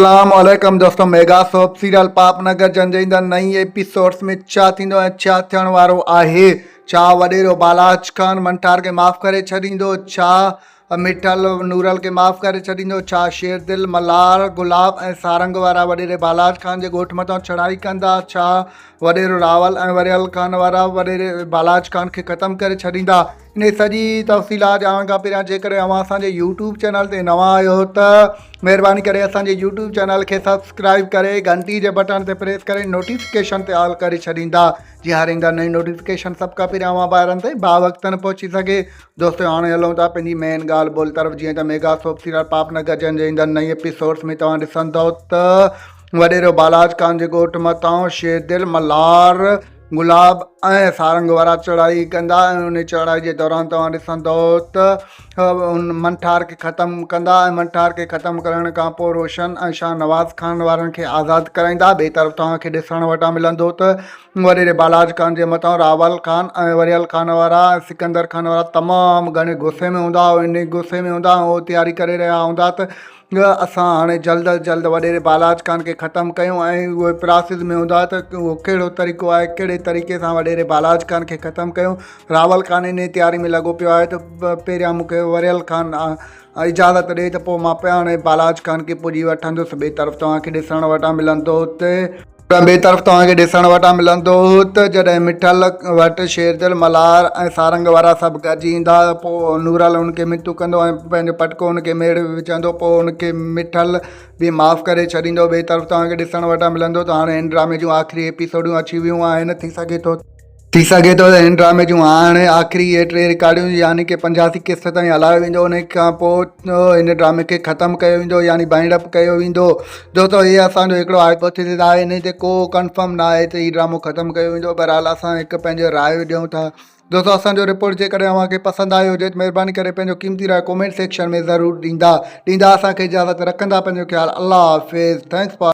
اسلام عليڪم دوستو ميگا سوپ سيريل پاپ نگر جن جي ايندڙ نئين ايپيسوڊس ۾ ڇا ٿيندو ۽ ڇا ٿيڻ وارو آهي ڇا وڏيرو بالاچ خان منٺار کي معاف ڪري ڇڏيندو ڇا مٺل نورل کي معاف ڪري ڇڏيندو ڇا شير دل ملهار گلاب ۽ سارنگ وارا وڏيري بالاچ خان جي ڳوٺ مٿان چڙهائي ڪندا ڇا وڏيرو راول ۽ وريل خان وارا وڏيري بالاچ خان کي ختم ڪري ڇڏيندا انهي سڄي تفصيلات ڄاڻڻ کان پهريان جيڪڏهن اوهان اسان جي يوٽيوب چينل تي نوان آهيو ته مهرباني ڪري اسان جي يوٽيوب چينل کي سبسڪرائب ڪري گهنٽي جي بٽڻ تي پريس ڪري نوٽيفڪيشن تي آل ڪري ڇڏيندا جيئن هر ايندڙ نئين نوٽيفڪيشن سڀ کان پهريان اوهان ڀائرن تائين باوقتن پهچي سگهي. دوستو هاڻي هلون ٿا پنهنجي مين ڳالهه ٻولهه طرف جيئن ته ميگا سوپ سيريل پاپ نگر جن جي ايندڙ نئين ايپيسوڊس ۾ توهان ڏسندؤ ته وڏيرو بالاچ خان جي ڳوٺ مٿان شيردل ملهار گلاب ۽ سارنگ وارا چڙهائي ڪندا ۽ ان چڙهائي جي دوران توهان ڏسندؤ ته ان منٺار کي ختم ڪندا ۽ منٺار کي ختم ڪرڻ کان پوء روشن ۽ شاهنواز خان وارن کي آزاد ڪرائيندا. ٻئي طرف توهان کي ڏسڻ وٽان ملندو ته وڏيري بالاچ خان جي مٿان راول خان ۽ وريل خان وارا ۽ سڪندر خان وارا تمام گهڻي غصي ۾ هوندا ۽ انهي غصي ۾ هوندا ۽ اهو تياري ڪري رهيا هوندا ته اسان هاڻي جلد از جلد وڏيري بالاچ خان کي ختم ڪيون ۽ اهي پراسز ۾ هوندا ته اهو ڪهڙو طريقو آهي ڪهڙي طريقي سان وڏيري بالاچ خان کي ختم ڪيون راول خان انهي تياري ۾ لڳو پيو آهي ته پهريان مون کي وريل خان اجازت ڏي ته پوء مان پاڻ بالاچ خان کي پڄي وٺندس ٻئي طرف توهان کي ڏسڻ وٽان ملندو ته ٻئي طرف توهان کي ڏسڻ وٽان ملندو ته جڏهن مٺل وٽ شيردل، ملهار ۽ سارنگ وارا سڀ گڏجي ايندا ته پوء نورل ان کي منتون ڪندو ۽ پنهنجو پٽڪو ان کي ميڙ وجهندو پوء ان کي مٺل به معاف ڪري ڇڏيندو ٻئي طرف توهان کي ڏسڻ وٽان ملندو ته هاڻي هن ڊرامي جون آخري ايپيسوڊون اچي ويون آهن ٿي سگهي ٿو ٿي سگهي ٿو ته هن ڊرامي جون هاڻي آخري اهي ٽي رڪارڊيون يعني ڪي 85 قسط تائين هلايو ويندو انهي کان پوء هن ڊرامي کي ختم ڪيو ويندو يعني بائنڊ اپ ڪيو ويندو. دوستو هي اسان جو هڪڙو هائپوٿيسز آهي انهي تي ڪو ڪنفرم نه آهي ته هي ڊرامو ختم ڪيو ويندو بهرحال اسان هڪ پنهنجو رايو ڏيون ٿا. دوستو اسان جو رپورٽ جيڪڏهن اوهان کي پسند آيو هجي ته مهرباني ڪري پنهنجو قيمتي راء ڪومينٽ سيڪشن ۾ ضرور ڏيندا. ڏيندا اسان کي اجازت رکندا پنهنجو خيال الله حافظ thanks for.